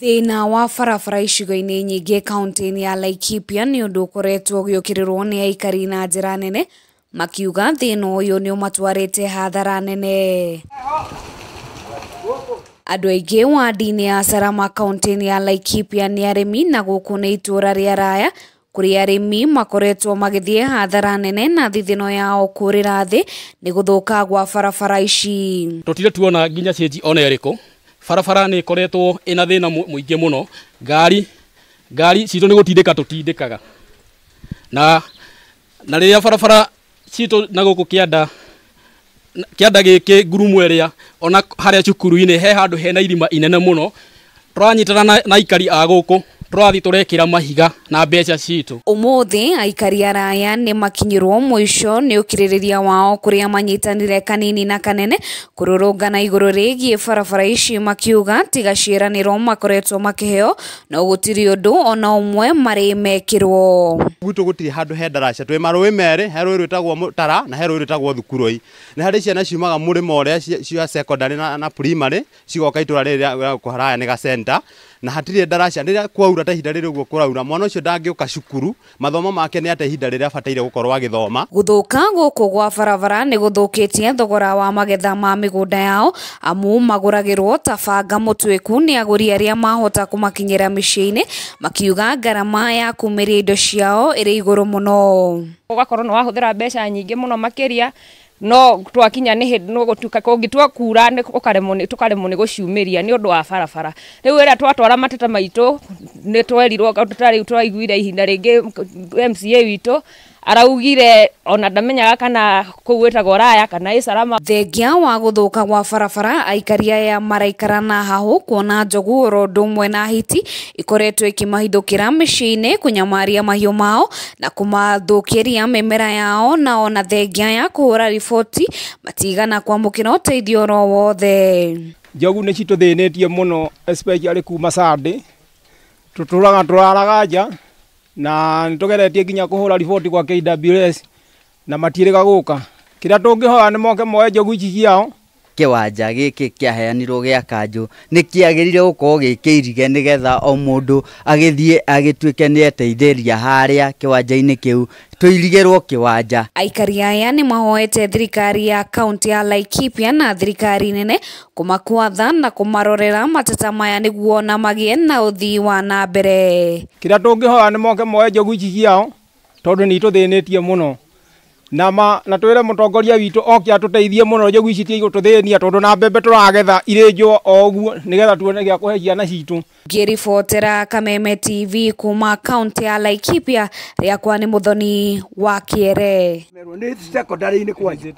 Thĩna wa barabara icigo-inĩ nyingĩ kaunti-inĩ ya Laikipia nĩ ũndũ ũkoretwo ũgĩũkĩrĩrwo nĩ aikari na njĩra nene, makiuga thĩna ũyũ nĩ ũmatwarĩte hathara nene. Andũ aingĩ wadi-inĩ ya Salama kaunti-inĩ ya Laikipia nĩ arĩmi na gũkũ nĩ itũũra rĩa Raya kũrĩa arĩmi makoretwo magĩthiĩ hathara nene na thithino yao kũrĩra thĩ nĩ gũthũka gwa barabara ici. Tũtirĩ tuona nginya cĩnji ona ĩrĩkũ. Barabara nĩ ĩkoretwo ĩna thĩna mũingĩ mũno. Ngari citũ nĩ gũtindĩka tũtindĩkaga. Na rĩrĩa barabara citũ na gũkũ kĩanda gĩkĩ ngurumo ĩrĩa ona harĩa cukuru-inĩ he handũ hena irima inene mũno. Tũranyitana na aikari a gũkũ tũrathiĩ tũrekĩra mahiga na mbeca citũ. Ũmũthĩ aikari a Raya nĩ makinyĩrwo mũico nĩ ũkirĩrĩria wao kũrĩa manyitanire kanini na kanene kũrũrũngana igũrũ rĩgiĩ barabara ici makiuga tiga ciĩranĩro makoretwo makĩheo no gũtirĩ ũndũ ona ũmwe marĩ mekĩrwo. Gwitũ gũtirĩ handũ he ndaraca, twĩ marũĩ merĩ, he rũĩ rwĩtagwo Mũtara na he rũĩ rwĩtagwo Thukurũi. Nĩ harĩ ciana ciumaga mũrĩmo ũrĩa cia secondary na primary cigoka itũra rĩrĩ rĩa gũkũ Raya nĩ ga center, na hatirĩ ndaraca. Rĩrĩa kwaura ta ihinda rĩrĩ ũguo kũraura, mwana ũcio ndangĩũka cukuru, mathomo make nĩ ate ihinda rĩrĩa abataire gũkorwo agĩthoma. Gũthũka gũkũ gwa barabara nĩ gũthũkĩtie thogora wa magetha ma mĩgũnda yao amu magũragĩrwo ta banga mũtuĩku nĩ agũri arĩa mahota kũmakinyĩra mĩciĩ-inĩ, makiuga ngarama ya kumĩria indo ciao ĩrĩ igũrũ mũno. Ũgakorwo nĩ wahũthĩra mbeca nyingĩ mũno makĩria, no twakinya nĩ hĩndĩ no gũtuĩka kũngĩtua kura tũkaremwo nĩ gũciumĩria nĩ ũndũ wa barabara. Rĩu ĩrĩa twatwara mateta maitũ nĩ twerirwo ta rĩu twaiguire ihinda rĩngĩ MCA witũ araugire ona ndamenyaga kana kũu gwĩtagwo Raya kana ĩ Salama. Thengia wa gũthũka gwa barabara aikari aya maraikara na hahũ kuona njogu oro ũndũ ũmwe na hiti ikoretwo ikĩmahithũkĩra mĩciĩ-inĩ kũnyamaria mahiũ mao na kũmathũkĩria mĩmera yao, na ona thengia ya kũhũra riboti matigana kwamũkĩra ũteithio oro wothe. Njogu nĩ citũthĩnĩtie mũno especially kuma Sunday, tũtũraga tũraraga nja na nĩtũgeretie nginya kũhũra riboti kwa KWS na matiĩrĩga gũka. Kĩrĩa tũngĩhoya nĩ moke moe njogu ici ciao. Kĩwanja gĩkĩ kĩaheanirwo gĩa kanjũ nĩ kĩagĩrĩire gũkorwo gĩ kĩirige nĩgetha o mũndũ agĩthiĩ agĩtuĩke nĩ eteithĩria harĩa kĩwanja-inĩ kĩu, tũirigĩrwo kĩwanja. Aikari aya nĩ mahoete thirikari ya kaunti ya Laikipia na thirikari nene kũmakwatha na kũmarorera mateta maya nĩguo ona magĩe na ũthii wa na mbere. Kĩrĩa tũngĩhoya nĩ moke moe njogu ici ciao tondũ nĩ itũthĩnĩtie mũno. Na twĩre mũtongoria witũ oke atũteithie mũno, njogu ici tigũtũthĩnia tondũ na mbembe tũragetha irĩ njũa o ũguo nĩgetha tuone gĩa kũhe ciana citũ. Ngĩribotera Kameme TV kuma kaunti ya Laikipia, rĩakwa nĩ Mũthoni wa Kĩere. Nĩ secondary-inĩ kwanja.